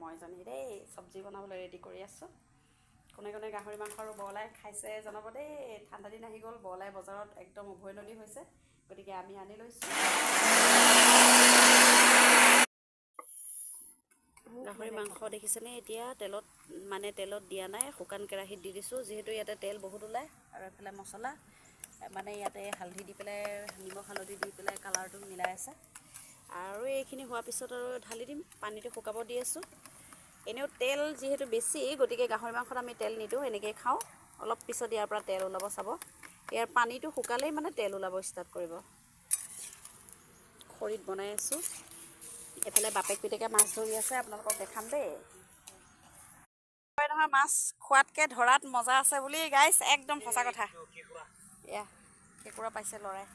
মইজনী দেই চব্জি বনাবলৈ ৰেডি কৰি আছোঁ। কোনে কোনে গাহৰি মাংস আৰু বৰলাই খাইছে জনাব দেই। ঠাণ্ডা দিন আহি গ'ল, বৰলাই বজাৰত একদম উভৈনদী হৈছে, গতিকে আমি আনি লৈছোঁ। গাহৰি মাংস দেখিছেনে এতিয়া তেলত, মানে তেলত দিয়া নাই, শুকান কেৰাহীত দি দিছোঁ, যিহেতু ইয়াতে তেল বহুত ওলায়। আৰু এইফালে মছলা, মানে ইয়াতে হালধি দি পেলাই, নিমখ হালধি দি পেলাই কালাৰটো মিলাই আছে। আৰু এইখিনি হোৱাৰ পিছত আৰু ঢালি দিম, পানীটো শুকাব দি আছোঁ। এনেও তেল যিহেতু বেছি, গতিকে গাহৰি মাংসত আমি তেল নিদিওঁ, এনেকৈয়ে খাওঁ। অলপ পিছত ইয়াৰ পৰা তেল ওলাব চাব, ইয়াৰ পানীটো শুকালেই মানে তেল ওলাব ষ্টাৰ্ট কৰিব। খৰিত বনাই আছোঁ। এইফালে বাপেক পিতেকে মাছ ধৰি আছে, আপোনালোকক দেখাম দেই। হয় নহয়, মাছ খোৱাতকৈ ধৰাত মজা আছে বুলি গাইছ, একদম সঁচা কথা। এয়া কেঁকুৰা পাইছে ল'ৰাই।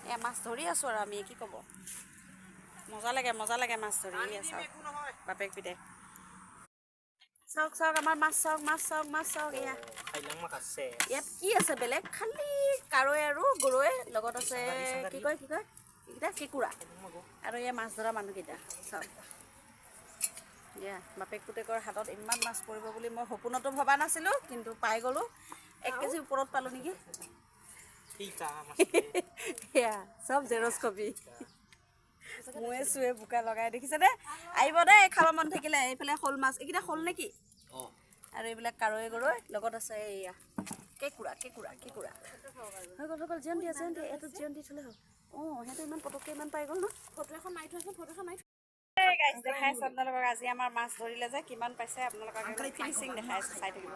এয়া মাছ ধৰি আছোঁ আৰু আমি, কি ক'ব, মজা লাগে, মজা লাগে মাছ ধৰি। এয়া চাওক বাপেক পিতেক, চাওক চাওক আমাৰ মাছ চাওক, মাছ চাওক, মাছ চাওক। এয়া ইয়াত কি আছে বেলেগ, খালি কাৱৈ আৰু গৰৈ, লগত আছে কি কয়, কি কয় এইকেইটা, কেঁকুৰা। আৰু এয়া মাছ ধৰা মানুহকেইটা চাওক। এয়া বাপেক পুতেকৰ হাতত ইমান মাছ পৰিব বুলি মই সপোনতো ভবা নাছিলোঁ, কিন্তু পাই গ'লোঁ। 1 কেজি ওপৰত পালোঁ নেকি। এয়া চব জেৰক্স কপি, ময়ে চুৱে বোকা লগাই দেখিছেনে। আহিব দেই খাব মন থাকিলে। এইফালে শ'ল মাছ, এইকেইটা শ'ল নেকি? আৰু এইবিলাক কাৱৈ গৰৈ, লগত আছে এয়া কেঁকুৰা, কেঁকুৰা, কেঁকুৰা। হৈ গ'ল, হৈ গ'ল, জীয়ন দিয়া, জীয়ন দিয়া, এইটোত জীয়ন দি থ'লে হ'ল। অঁ, সিহঁতে ইমান পটককৈ ইমান পাই গ'ল ন। ফটো এখন মাৰি থোৱাচোন, ফটো এখন মাৰি। দেখাই আছোঁ আপোনালোকক আজি আমাৰ মাছ ধৰিলে যে কিমান পাইছে, আপোনালোকক ফিনিচিং দেখাই আছোঁ, চাই থাকিব।